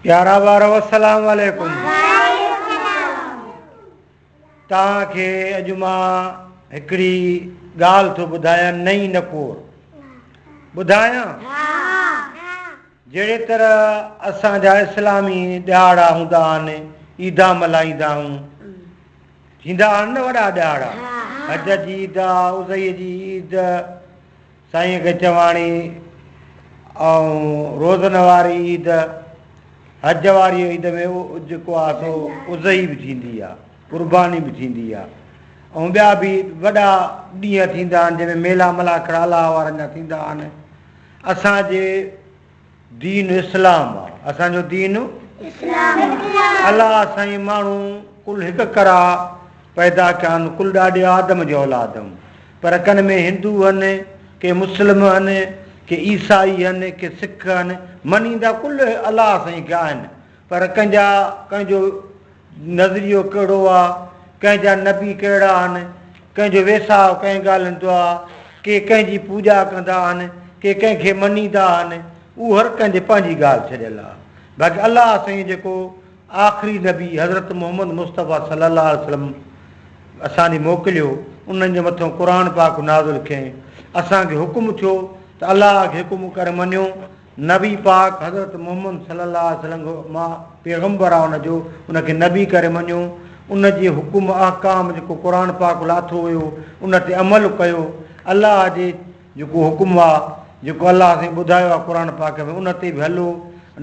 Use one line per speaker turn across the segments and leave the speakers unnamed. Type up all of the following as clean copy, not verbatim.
پيارا ٻارو السلام عليڪم توهان کي اڄ مان هڪڙي ڳالهه ٿو ٻڌايان نئين نڪور ٻڌايان جهڙي طرح اسان جا اسلامي ڏهاڙا هوندا آهن عيدا ملهائيندا آهيون ٿيندا آهن نه وڏا ڏهاڙا حج جي عيد آ اضحيء جي عيد سائينء کي چواڻي ۽ روزن واري عيد، حج واري عيد ۾ جيڪو آ سو اضحي به ٿيندي آ، قرباني به ٿيندي آ ۽ ٻيا به وڏا ڏينهن ٿيندا آهن جنهن ۾ ميلا ملاکڙا الله وارن جا ٿيندا آهن. اسان جي دين اسلام آ. اسان جو دين
اسلام
الله سائين ماڻهو ڪل هڪ ڪرا پيدا ڪيا آهن ڪل ڏاڏي آدم جي اولاد آهيون پر ڪن ۾ هندو هن ڪي مسلم هن ڪي عيسائي هن ڪي سک هن مڃيندا ڪل الله سائين کي آهن پر ڪنهن جا ڪنهن جو نظريو ڪهڙو آ، ڪنهن جا نبي ڪهڙا آهن، ڪنهن جو ويساهه ڪنهن ڳالهين تي آ، ڪي ڪنهن جي پوڄا ڪندا آهن، ڪي ڪنهن کي مڃيندا آهن، اهو هر ڪنهن جي پنهنجي ڳالهه ڇڏيل آ. باقي الله سائين جيڪو آخري نبي حضرت محمد مصطفيٰ صلي الله عليه وسلم اسان ڏي موڪليو، انهن جي مٿان قرآن پاڪ نازل ڪيائين، اسان کي حڪم ٿيو ته الله کي حڪم ڪري مڃو، نبي پاڪ حضرت محمد صلي الله عليه وسلم کان مان پيغمبر آ ان جو ان کي نبي ڪري مڃيو ان جي حڪم احڪام جيڪو قرآن پاڪ لاٿو ويو ان تي عمل ڪيو الله جي جيڪو حڪم آ جيڪو الله سائين ٻڌايو آ قرآن پاڪ ۾ ان تي به هلو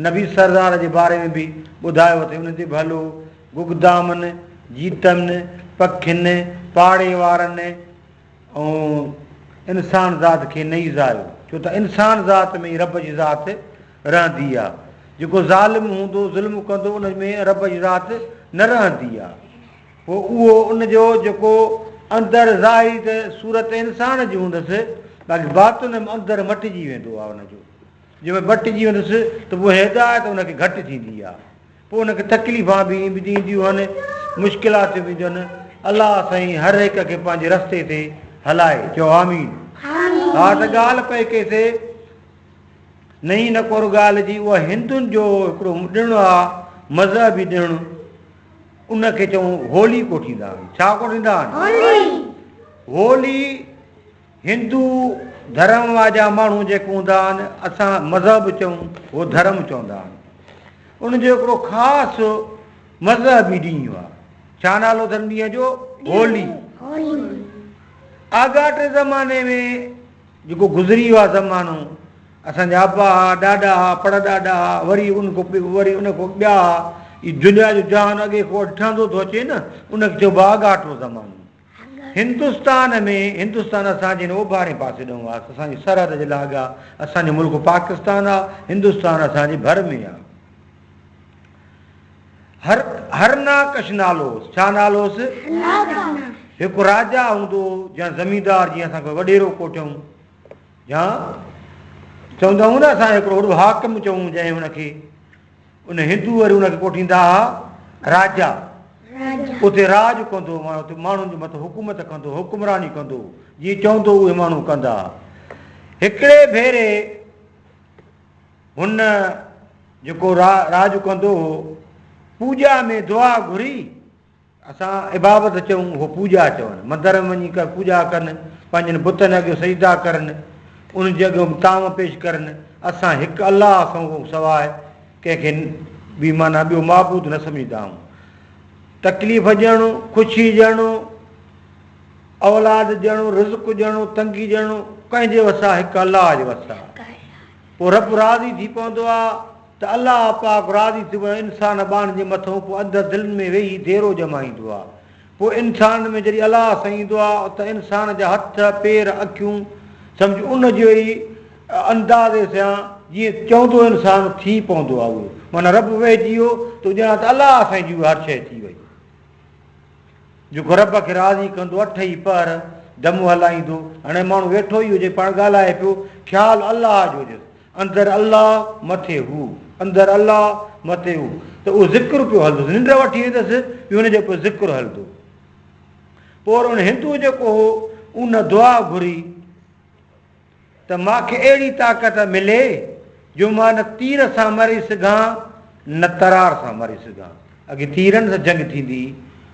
نبي سردار جي باري ۾ به ٻڌايو اٿئي ان تي به هلو گگدامن جيتن پکين پاڙي وارن ۽ انسان ذات کي نه ايذايو، ڇو ته انسان ذات ۾ ئي رب جي ذات رهندي آ. جيڪو ظالم هوندو، ظلم ڪندو، ان ۾ رب جي ذات نه رهندي آ. پوء اهو ان جو جيڪو اندر ظاهري ته صورت انسان جي هوندس، باقي باطن ۾ اندر مٽجي ويندو آ ان جو. جنهن ۾ مٽجي ويندس ته پوء هدايت ان کي گهٽ ٿيندي آ. پوء ان کي تڪليفان به اينديون هن، مشڪلاتون به اينديون هن، الله سائين هر هڪ کي پنهنجي رستي تي هلائي، چئو آمين. ها ته ڳالهه پئي ڪئي سي نئين نڪور ڳالهه جي اها هندن جو هڪڙو ڏڻ آ مذهبي ڏڻ ان کي چئون هولي ڪوٺيندا آهن ڇا ڪوٺيندا آهن هولي هندو ڌرم جا ماڻهو جيڪي هوندا آهن، اسان مذهب چئون، هو ڌرم چوندا آهن. ان جو هڪڙو خاص مذهبي ڏينهن آهي. ڇا نالو اٿن ڏينهن جو؟ هولي. آڳاٽي زماني ۾ جيڪو گذري ويو آهي زمانو، اسان جا ابا ها، ڏاڏا ها، پڙ ڏاڏا ها، وري ان کان وري ان کان ٻيا ها. هي دنيا جو جهان اڳي کان وٺي ٺهندو ٿو اچي نه، ان کي چئبو آهي آڳاٽو زمانو. هندستان ۾، هندستان اسان جي هن اوڀارين پاسي ڏانهن آ، اسان جي سرحد جي لاڳ آ، اسان جو ملڪ پاڪستان آ، هندستان اسان جي ڀر ۾ آ. هر هرناڪش نالو هوس. ڇا نالو هوس؟ هڪ راجا هوندو هو يا زميندار جيئن اسان کي وڏيرو ڪوٺيون يا چوندا آهيون نه اسان هڪڙو وڏو حاڪم چئون جنهن هن کي ان هندو وري ان کي ڪوٺيندا ها راجا. اتي راڄ ڪندو هو معنيٰ اتي ماڻهن جي مٿان حڪومت ڪندو هو، حڪمراني ڪندو هو، جيئن چوندو هو اهي ماڻهو ڪندا ها. هڪڙي ڀيري هن جيڪو راڄ ڪندو هو، پوڄا ۾ دعا گهري. اسان عبادت چئون، هو پوڄا چون. مندر ۾ وڃي ڪر پوڄا ڪن، پنهنجن بتن اڳيون سجدا ڪرن، انهن جي اڳيون طعام پيش ڪرن. اسان هڪ الله کان سواء ڪنهن کي به معنيٰ ٻيو معبود نه سمجهندا آهيون. تڪليف ڏيڻ، خوشي ڏيڻ، اولاد ڏيڻ، رزق ڏيڻ، تنگي ڏيڻ، ڪنهن جي وس آهي؟ هڪ الله جي وس آهي. پوء رب راضي ٿي پوندو آهي ته الله پاڪ راضي ٿي پوندو آهي انسان ٻانهن جي مٿئون پوء اندر دلين ۾ ويهي ديرو ڄمائيندو آهي پوء انسان ۾ جڏهن الله سائين ايندو آهي ته انسان جا هٿ پير اکيون سمجهه ان جي ئي اندازي سان جيئن چوندو انسان ٿي پوندو آهي اهو معنيٰ رب ويهجي ويو ته ڄڻ ته الله سائين جي هر شيء ٿي وئي. جيڪو رب کي راضي ڪندو اٺ ئي پهر دم هلائيندو. هاڻي ماڻهو ويٺو ئي هجي پاڻ ڳالهائي پيو خيال الله جو هجيس اندر الله مٿي هو اندر الله مٿي هو ته اهو ذڪر پيو هلندس ننڊ وٺي ويندس به ان جو پيو ذڪر هلندو. پوء ان هندو جيڪو هو ان دعا گهري ته مان کي اهڙي طاقت ملي جو مان نه تير سان مري سگهان نه ترار سان مري سگهان. اڳي تيرن سان جنگ ٿيندي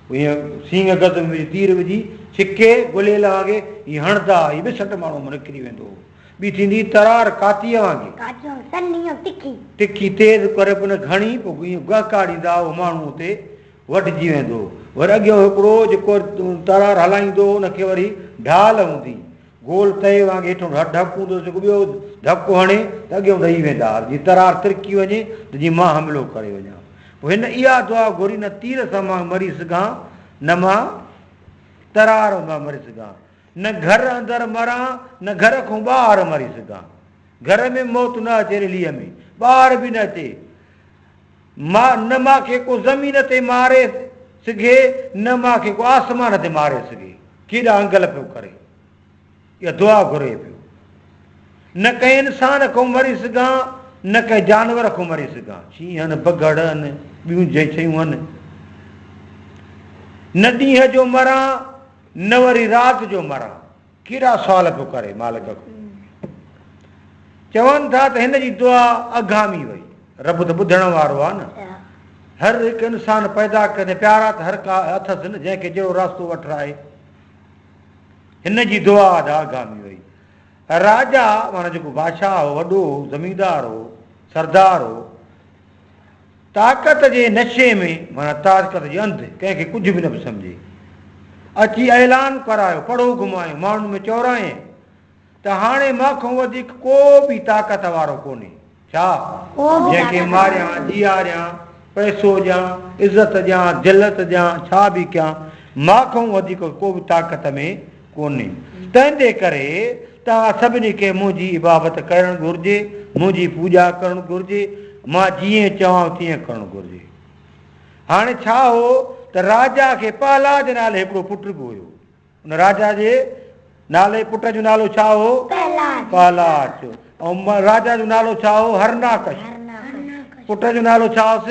هئي، ائين سينگ گز ۾ وجهي تير وجهي ڇڪي گليل وانگي ائين هڻندا ها، ائين ٻه سٽ ماڻهو مان نڪري ويندو هو. ٻي ٿيندي هئي ترار ڪاتيء وانگي.
ڪاتيء وانگي سنهي ۽ تکي.
تکي تيز ڪري پوء ان کي هڻي پوء ائين گهڪاڙيندا ها، اهو ماڻهو اتي وڍجي ويندو هو. وري اڳيون هڪڙو جيڪو ترار هلائيندو هو ان کي وري ڍال هوندي هئي، گول تئي وانگي هيٺون ڍڪ هوندو هوس، جيڪو ٻيو ڌڪ هڻي ته اڳيون ڊهي ويندا ها، جيئن ترار ترڪي وڃي ته جيئن مان حملو ڪري وڃان. پوء هن اها دعا گهري نه تير سان مان مري سگهان نه مان ترار مان مري سگهان، نه گهر اندر مران نه گهر کان ٻاهر مري سگهان. گهر ۾ موت نه اچي رليء ۾ ٻاهر به نه اچي. مان نه مان کي ڪو زمين تي ماري سگهي نه مان کي ڪو آسمان تي ماري سگهي. ڪيڏا انگل پيو ڪري. اها دعا گهري پيو. نه ڪنهن انسان کان مري سگهان نه ڪنهن جانور کان مري سگهان. شينهن، بگهڙ آهن، ٻيون جي شيون آهن. نه ڏينهن جو مران نه وري رات جو مران. ڪيڏا سوال پيو ڪري مالڪ کان. چون ٿا ته هن جي دعا اگهامي وئي. رب ته ٻڌڻ وارو آهي نه. هر هڪ انسان پيدا ڪندي پيارا ته هر ڪا اٿس نه جنهن کي جهڙو راستو وٺرائي. هن جي دعا ادا اگهامي وئي. راجا معنيٰ جيڪو بادشاهه هو، وڏو هو، زميندار هو، سردار هو، طاقت جي نشي ۾ معنيٰ طاقت جي انڌ، ڪنهن کي ڪجهه به نه پيو سمجهي. اچي اعلان ڪرايو، پڙهو گهمايو، ماڻهن ۾ چورايائين ته هاڻي مان کان وڌيڪ ڪو به طاقت وارو ڪونهي. ڇا؟ جنهن کي ماريان، جياريان، پئسو ڏيان، عزت ڏيان، ذلت ڏيان، ڇا به ڪيان، مان کان وڌيڪ ڪو به طاقت ۾ ڪونهي. تنهن جي ڪري توهان سڀني کي منهنجي عبادت ڪرڻ گهرجي، منهنجي پوڄا ڪرڻ گهرجي، مان جيئن چوان تيئن ڪرڻ گهرجي. هاڻي ڇا هو ته راجا کي پهلاج نالي هڪڙو پٽ به هيو. ان راجا جي نالي پٽ جو نالو ڇا هو؟ پهلاج. ۽ راجا جو نالو ڇا هو؟ هرناڪش. پٽ جو نالو ڇا هوس؟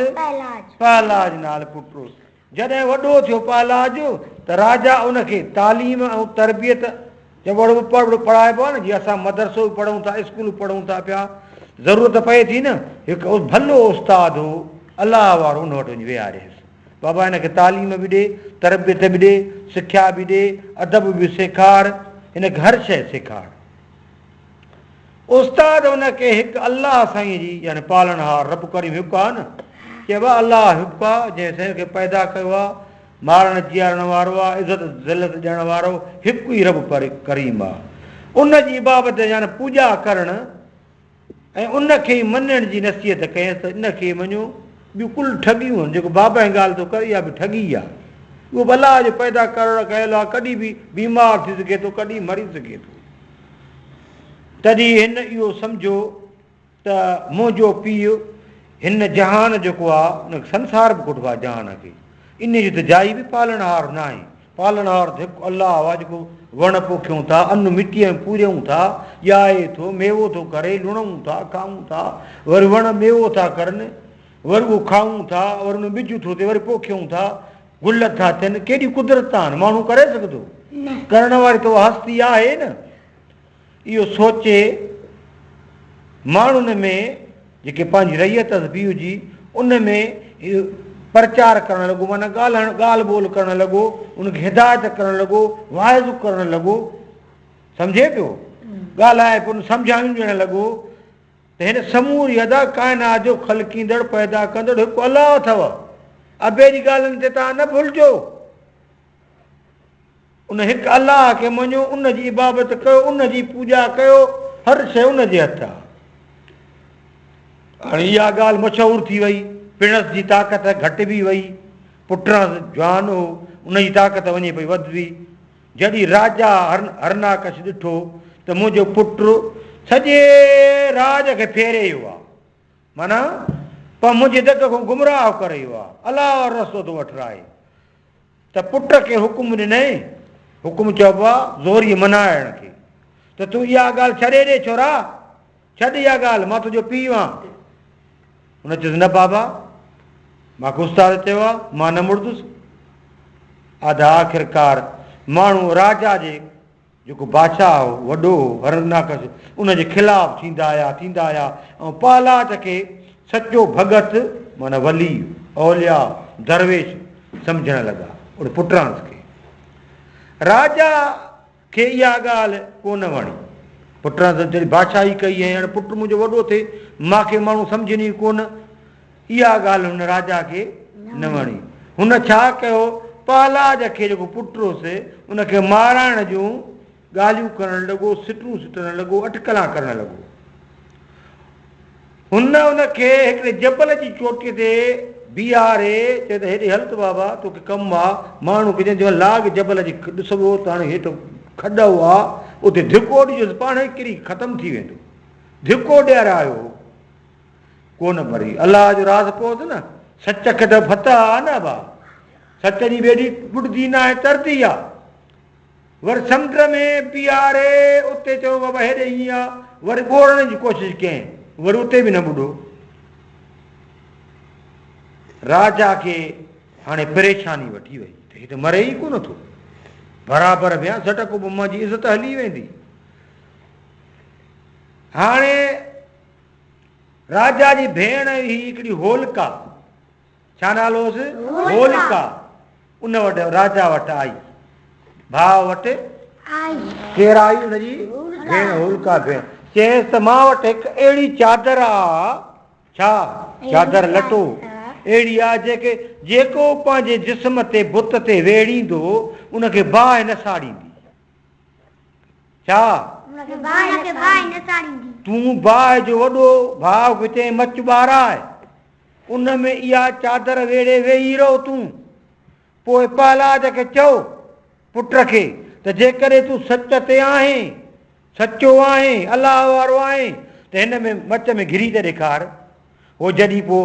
پهلاج نالي پٽ هوس. جڏهن وڏو ٿيو پهلاج ته راجا ان کي تعليم ۽ تربيت جب وڏو پڙهائبو آهي نه جيئن اسان مدرسو به پڙهون ٿا اسڪول به پڙهون ٿا پيا ضرورت پئي ٿي نه هڪ ڀلو استاد هو الله وارو ان وٽ وڃي ويهاريس بابا هن کي تعليم به ڏي، تربيت به ڏي، سکيا به ڏي، ادب به سيکار، هن کي هر شيء سيکار. استاد ان کي هڪ الله سائين جي يعني پالڻهار رب ڪريم هڪ آ نه، چئبو آ الله هڪ آ جنهن سائين کي پيدا ڪيو آ، مارڻ جيارڻ وارو آ، عزت ذلت ڏيڻ وارو هڪ ئي رب ڪريم آ. ان جي عبادت يعني پوڄا ڪرڻ ۽ ان کي ئي مڃڻ جي نصيحت ڪيس ته ان کي مڃو، ٻيون ڪل ٺڳيون آهن، جيڪو بابا جي ڳالهه ٿو ڪري اها به ٺڳي آهي. اهو به الله جو پيدا ڪرڻ ڪيل آهي، ڪڏهن به بيمار ٿي سگهي ٿو، ڪڏهن مري سگهي ٿو. تڏهن هن اهو سمجهيو ته منهنجو پيء هن جهان جيڪو آهي، ان کي سنسار به ڪوٺبو آهي جهان کي، انهيء جو ته جائي به پالڻهار ناهي. پالڻهار ته هڪ الله آ جيڪو وڻ پوکيون ٿا، ان مٽيء ۾ پوريون ٿا، ڄائي ٿو، ميوو ٿو ڪري، لڻون ٿا، کائون ٿا، وري وڻ ميوو ٿا ڪرن، وري اهو کائون ٿا، وري ان ۾ ٻج ٿو ٿئي، وري پوکيون ٿا، گل ٿا ٿين، ڪيڏي قدرت آهن، ماڻهو ڪري سگهندو؟ ڪرڻ واري ته اها هستي آهي نه. اهو سوچي ماڻهن ۾ جيڪي پنهنجي رعيت هئس پيء جي ان ۾ پرچار ڪرڻ لڳو معنيٰ ڳالهائڻ ڳالهه ٻولهه ڪرڻ لڳو ان کي هدايت ڪرڻ لڳو واعظ ڪرڻ لڳو سمجهي پيو ڳالهائي پيو سمجهاڻيون ڏيڻ لڳو ته هن سموري ادا ڪائنات جو خلقيندڙ پيدا ڪندڙ هڪ الله اٿو ابي جي ڳالهين تي توهان نه ڀلجو ان هڪ الله کي مڃو، ان جي عبادت ڪيو، ان جي پوڄا ڪيو، هر شيء ان جي هٿ آهي. هاڻي اها ڳالهه مشهور ٿي وئي، پڻس جي طاقت گهٽبي وئي، پٽڻس جوان هو، ان جي طاقت وڃي پئي وڌبي. جڏهن راجا هرناڪش ڏٺو ته منهنجو پٽ سڄي راڄ کي ڦيري ويو آهي، معنيٰ پر منهنجي دڳ کان گمراهه ڪري ويو آهي، الله وارو رستو ٿو وٺرائي. ته پٽ کي حڪم ڏنائين، حڪم چئبو آ زوريء منائڻ کي، ته تون اها ڳالهه ڇڏي ڏي ڇورا، ڇڏ اها ڳالهه، مان تنهنجو پيء آهيان. هن چيس، نه بابا، مان کي استاد چيو آ، مان نه مڙندس. ادا آخرڪار ماڻهو راجا جي جيڪو بادشاهه هو، وڏو هو، هرناڪش، ان جي خلاف ٿيندا آيا، ٿيندا آيا ۽ پهلاج کي سچو ڀڳت، معنيٰ ولي، اولياء، درويش سمجهڻ لڳا ان پٽرانس کي. راجا کي اها ڳالهه ڪونه وڻي. پٽرانس جڏهن بادشاهي ڪئي ۽ هاڻي پٽ منهنجو وڏو ٿئي، مان کي ماڻهو سمجهن ئي ڪونه. اها ڳالهه هن راجا کي نه وڻي. هن ڇا ڪيو، پهلاج کي جيڪو پٽ هوس، ان کي مارائڻ جون ڳالهيون ڪرڻ لڳو، سٽون سٽڻ لڳو، اٽڪلان ڪرڻ لڳو. هن ان کي هڪڙي جبل جي چوٽيء تي بيهاري چيو ته هيڏي هل ته بابا، توکي ڪم آ. ماڻهو کي چيائين، لاڳ جبل جي ڏسبو ته هاڻي هيٺ کڏ آ، اتي ڌڪو ڏجوس، پاڻهي ڪري ختم ٿي ويندو. ڌڪو ڏيارايو هو. ڪونه مري. الله جو راز پوس نه. سچ کي ته فتح آ نه ابا. سچ جي ٻيڙي ٻڏندي ناهي ترندي آ. وري سمنڊ ۾ بيهاري اتي چيو بابا هيڏي ائين آ. وري ٻوڙڻ جي ڪوشش ڪيائين. وري اتي به نه ٻڏو. راجا کي هاڻي پريشاني وٺي وئي ته هي ته مري ئي ڪونه ٿو. برابر ويا سٽڪو به منهنجي عزت هلي ويندي. هاڻي راجا جي ڀيڻ هئي هڪڙي هولڪا. ڇا نالو هوس؟ هولڪا. ان وٽ راجا وٽ آئي. ڀاء وٽ آئي. ڪير آئي؟ ان جي ڀيڻ هولڪا ڀيڻ. چيس ته مان وٽ هڪ اهڙي چادر آ. ڇا؟ چادر لٽو اهڙي آ جيڪي جيڪو پنهنجي جسم تي بت تي ويڙهيندو ان کي باهه نه ساڙيندي. ڇا؟
ان کي باهه نه ساڙيندي.
تون باهه جو وڏو ڀاء کي چئين مچ ٻاراء، ان ۾ اها چادر ويڙهي ويهي رهو تون. پوء پهلاج کي چئو، پٽ کي، ته جيڪڏهن تون سچ تي آهين، سچو آهين، الله وارو آهين، ته هن ۾ مچ ۾ گهري ته ڏيکار. هو جڏهن پوء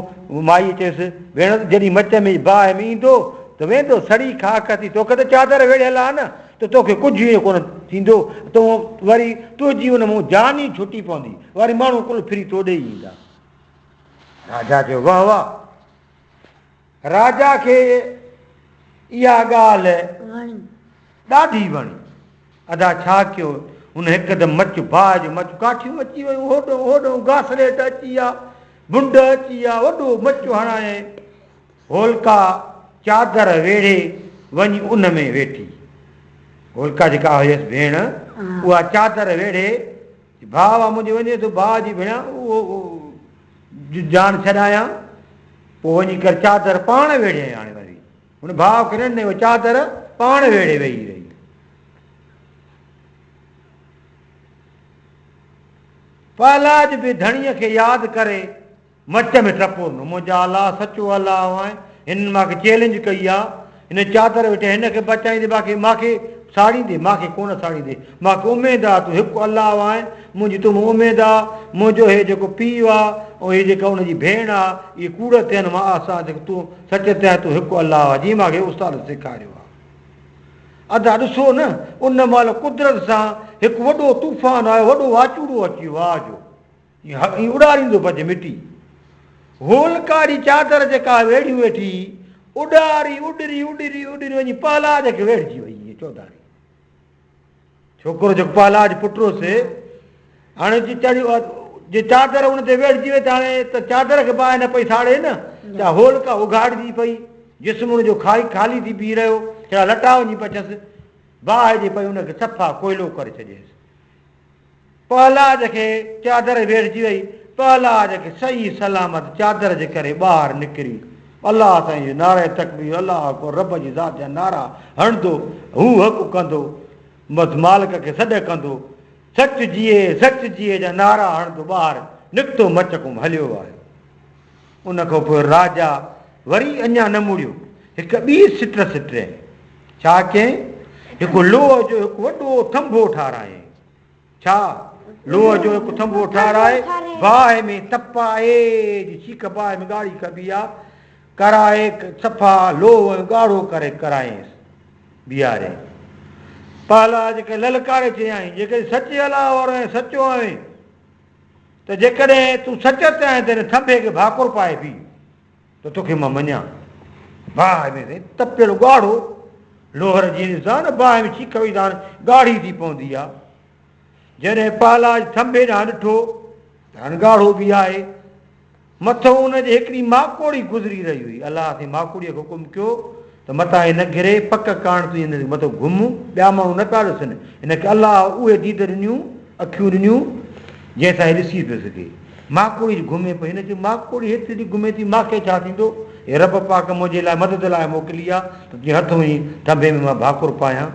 مائيء چيس، ڀيڻ جڏهن مچ ۾ باهه ۾ ايندو ته ويندو سڙي خاڪ ٿي، توکي ته چادر ويڙهيل آهي نه ته توکي ڪجهه ائين ڪونه ٿيندو، تون وري تنهنجي ان مون جان ئي ڇٽي پوندي، وري ماڻهو ڪل ڦري تو ڏي ايندا. راجا چيو، واه واه! راجا کي اها ڳالهه ڏاڍي وڻي. ادا ڇا ڪيو؟ هن هڪدم مچ باهه جو مچ ڪاٺيون اچي ويون، هوڏهون هوڏهون گاسليٽ اچي ويا، بنڊ اچي ويا، وڏو مچ هڻايائين. هولڪا چادر ويڙهي وڃي ان ۾ ويٺي. هولڪا جيڪا هيس ڀيڻ، اها چادر ويڙهي، ڀاء آ منهنجي وڃي ٿو ڀاء جي ڀيڻا اهو جان ڇڏايان. پوء وڃي ڪر چادر پاڻ ويڙهيائين. هاڻي وري هن ڀاء کي نه ڏنائين، اها چادر پاڻ ويڙهي ويهي رهي. پهلاج به ڌڻيء کي ياد ڪري مچ ۾ ٽپو ڏنو، منهنجا الله سچو الله آهين، هنن مان کي چئلينج ڪئي آ، هن چادر ويٺي هن کي بچائيندي باقي مان کي ساڙيندي، مان کي ڪونه ساڙيندي، مان کي اميد آ تون هڪ الله آهين، منهنجي تو ۾ اميد آ، منهنجو هي جيڪو پيء آ ۽ هي جيڪا ان جي ڀيڻ آ، اهي ڪوڙ تي آهن، مان آسان جيڪو تون سچ تي آهين، تون هڪ الله آهين، جيئن مان کي استاد سيکاريو آ. ادا ڏسو نه، ان مهل قدرت سان هڪ وڏو طوفان آيو، وڏو واچوڙو اچي ويو واء جو. ائين اڏاريندو پنهنجي مٽي. هولڪا جي چادر جيڪا ويڙهي ويٺي هئي، اڏاري اڏري اڏري اڏري وڃي پهلاج کي ويڙهجي وئي ائين چوڌاري. ڇوڪرو جيڪو پهلاج پٽ هوس، هاڻي جي چڙهيو جي چادر ان تي ويڙهجي وئي ته هاڻي ته چادر کي باهه نه پئي ساڙي نه، ته هولڪا اگهاڙجي پئي، جسم ان جو کائي خالي ٿي بيهي رهيو، ڇڙا لٽا وڃي پچس، باهه جي پئي ان کي صفا ڪوئلو ڪري ڇڏيس. پهلاج کي چادر ويڙهجي وئي. پهلاج کي صحيح سلامت چادر جي ڪري ٻاهر نڪري الله سائين جو نعره تڪبير الله اڪبر رب جي ذات جا نعرا هڻندو هو حق ڪندو بس مالڪ کي سڏ ڪندو سچ جيئي سچ جيئي جا نعرا هڻندو ٻاهر نڪتو مچ کان هليو آيو. ان کان پوء راجا وري اڃا نه مڙيو، هڪ ٻي سٽ سٽيائين. ڇا ڪيائين؟ هڪ لوهه جو هڪ وڏو ٿنڀو ٺارايائين. ڇا؟ لوهه جو هڪ ٿنڀو ٺاهرائي، باهه ۾ تپائي، جي سيخ باهه ۾ ڳاڙهي ڪبي آ، ڪرائي صفا لوهه ڳاڙهو ڪري ڪرايائينس، بيهاريائين. پهلاج کي للڪاري چيائين، جيڪڏهن سچي الله وارو ۽ سچو آهين، ته جيڪڏهن تون سچ تي آهين ته هن ٿنڀي کي ڀاڪر پائي بيهه ته توکي مان مڃان. باهه ۾ سائين تپيل ڳاڙهو لوهر جيئن ڏسندا نه باهه ۾ ڇيڪ وجهندا آهن ڳاڙهي ٿي پوندي آهي. جڏهن پهلاج ٿنڀي ڏانهن ڏٺو ته هاڻي ڳاڙهو به آهي. مٿئون ان جي هڪڙي ماڪوڙي گذري رهي هئي. الله سائين ماڪوڙيء کي حڪم ڪيو ته متان هي نه گري، پڪ ڪاڻ تون هن جي مٿو گهم، ٻيا ماڻهو نه پيا ڏسن. هن کي الله اهي ديد ڏنيون، اکيون ڏنيون، جنهن سان هي ڏسي پيو سگهي. ماڪوڙي گهمي پئي. هن چيو، ماڪوڙي هيتري ڏينهن گهمي ٿي، مان کي ڇا ٿيندو؟ هي رب پاڪ منهنجي لاء مدد لاء موڪلي آ ته جيئن هٿ وڃي ٿنڀي ۾ مان ڀاڪر پايان.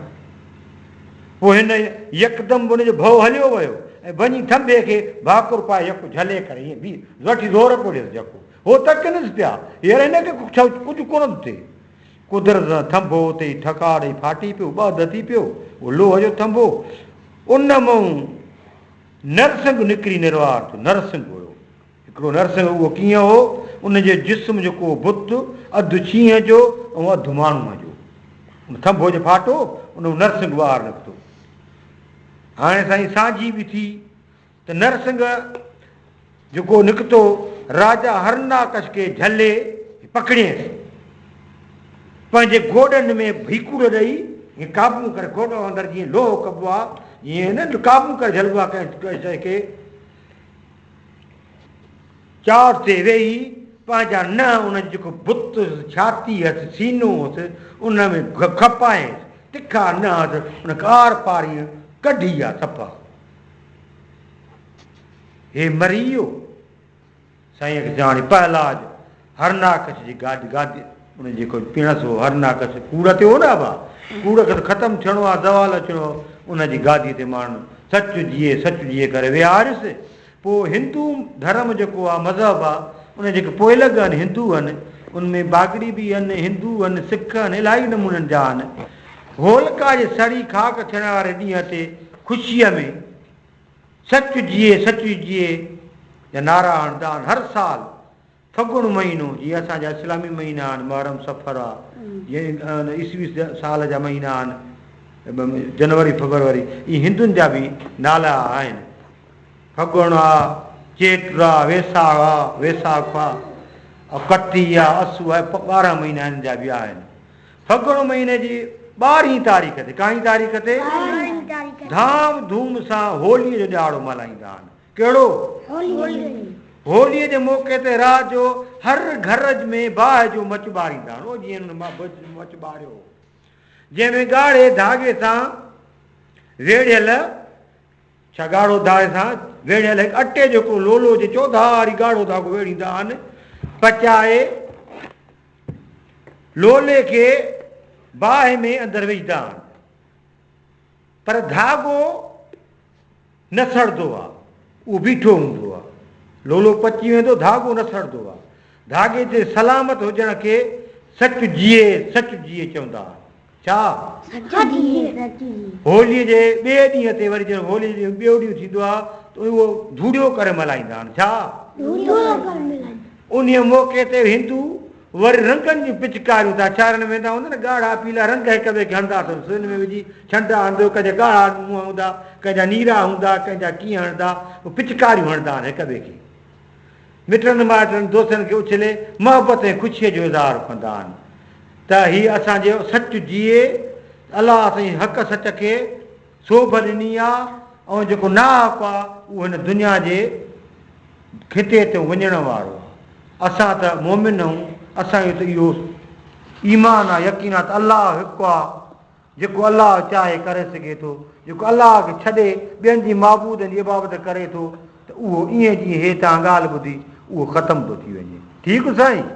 پوء هن يڪدم ان جو ڀؤ هليو ويو ۽ وڃي ٿنڀي کي ڀاڪر پائي يڪو جهلي ڪري ائين بيهه وٺي زور پيو ڏيس جڪو هو تڪنس پيا يار هن کي ڪجهه ڪونه ٿو ٿئي. قدرت سان ٿنڀو اتي ئي ٺڪاء ڏئي ڦاٽي پيو، ٻه اڌ ٿي پيو، اهو لوهه جو ٿنڀو. ان مئون نرسنگ نڪري نروار ٿيو. نرسنگ هيو هڪڙو نرسنگ اهو ڪيئن هو؟ ان جي جسم جو ڪو بت اڌ شينهن جو ۽ اڌ ماڻهوء جو. ان ٿنڀو جو ڦاٽو، ان مان نرسنگ ٻاهر نڪتو. هاڻي سائين سانجهي به ٿي ته نرسنگ جيڪو نڪتو، راجا هرناڪش کي جهلي پڪڙيس. پنهنجي گوڏن ۾ ڀيڪوڙ ڏئي ائين قابو ڪري گوڏو اندر جيئن لوهه ڪبو آ، جيئن نه قابو ڪري جهلبو آ ڪنهن شيء کي. چار تي ويهي پنهنجا ننهن ان جي جيڪو بت هيس، ڇاتي هيس، سينو هيس، ان ۾ کپايس، تکا ننهن هيس، ان کي آر پار ائين ڪڍي ويا صفا. هي مري ويو. سائينء کي چواڻي پهلاج هرناڪش جي گاڏ گادي ان جيڪو پڻس هو هرناڪش ڪوڙ تي هو نه ابا ڪوڙ کي ته ختم ٿيڻو آ زوال اچڻو هو ان جي گادي تي ماڻهن سچ جيئي سچ جيئي ڪري ويهاريس پوء هندو ڌرم جيڪو آ مذهب آ ان جيڪي پوئلڳ آهن هندو آهن ان ۾ باگڙي به آهن هندو آهن سک آهن الاهي نمونن جا آهن هولڪا جي سڙي خاڪ ٿيڻ واري ڏينهن تي خوشيء ۾ سچ جيئي سچ جيئي جا نعرا هڻندا آهن هر سال ڦڳڻ مهينو جيئن اسان جا اسلامي مهينا آهن محرم صفر آ جيئن عيسوي سال جا مهينا آهن جنوري فبروري اهي هندن جا به نالا آهن ڦڳڻ آ چيٽ آ ويساهه آ ويساک آ ڪتي آ اسو آ 12 مهينا هن جا به آهن ڦڳڻ مهيني جي ٻارهين تاريخ تي، ڪائين تاريخ تي؟ ڌام ڌوم سان هوليء جو ڏهاڙو ملهائيندا آهن. ڪهڙو؟ هوليء جي موقعي تي رات جو هر گهر ۾ باهه جو مچ ٻاريندا آهن. او جيئن هن مچ ٻاريو هو، جنهن ۾ ڳاڙهي ڌاڳي سان ويڙهيل ڇا ڳاڙهو ڌاڳي سان ويڙهيل هڪ اٽي جو هڪڙو لولو جي چوڌاري ڳاڙهو ڌاڳو ويڙهيندا آهن، پچائي لولي کي باهه ۾ اندر وجهندا آهن پر ڌاڳو نه سڙندو آهي اهو بيٺو هوندو آهي لولو پچي ويندو ڌاڳو نه سڙندو آهي ڌاڳي جي سلامت هجڻ کي سچ جيئي سچ جيئي چوندا آهن ڇا
سچ جيئي سچ جيئي
هولي جي ٻئي ڏينهن تي وري جڏهن هولي جو ٻيو ڏينهن ٿيندو آهي ته اهو ڌوڙيو ڪري ملهائيندا آهن ڇا
ڌوڙيو ڪري ملهائيندا
انهيء موقعي تي هندو وري رنگن جون پچڪاريون ٿا ڇارڻ ويندا هوندا نه ڳاڙها پيلا رنگ هڪ ٻئي کي هڻندا اٿن سو ان ۾ وجهي ڇنڊا هڻندو ڪنهن جا ڳاڙها منهن هوندا ڪنهن جا نيرا هوندا ڪنهن جا ڪيئن هڻندا پوء پچڪاريون هڻندا آهن هڪ ٻئي کي مٽن مائٽن دوستن کي اڇلي محبت ۽ خوشيء جو اظهار ڪندا آهن ته هي اسان جو سچ جيئي الله سائين حق سچ کي سوڀ ڏني آ ۽ جيڪو ناحق آ اهو هن دنيا جي خطي تي وڃڻ وارو آ. اسان ته مؤمن آهيون، اسان جو ته اهو ايمان آ، يقين آ ته الله هڪ آ، جيڪو الله چاهي ڪري سگهي ٿو، جيڪو الله کي ڇڏي ٻين جي معبودن جي عبادت ڪري ٿو ته اهو ائين جيئن هي توهان ڳالهه ٻڌي اهو ختم ٿو ٿي وڃي. ٺيڪ سائين.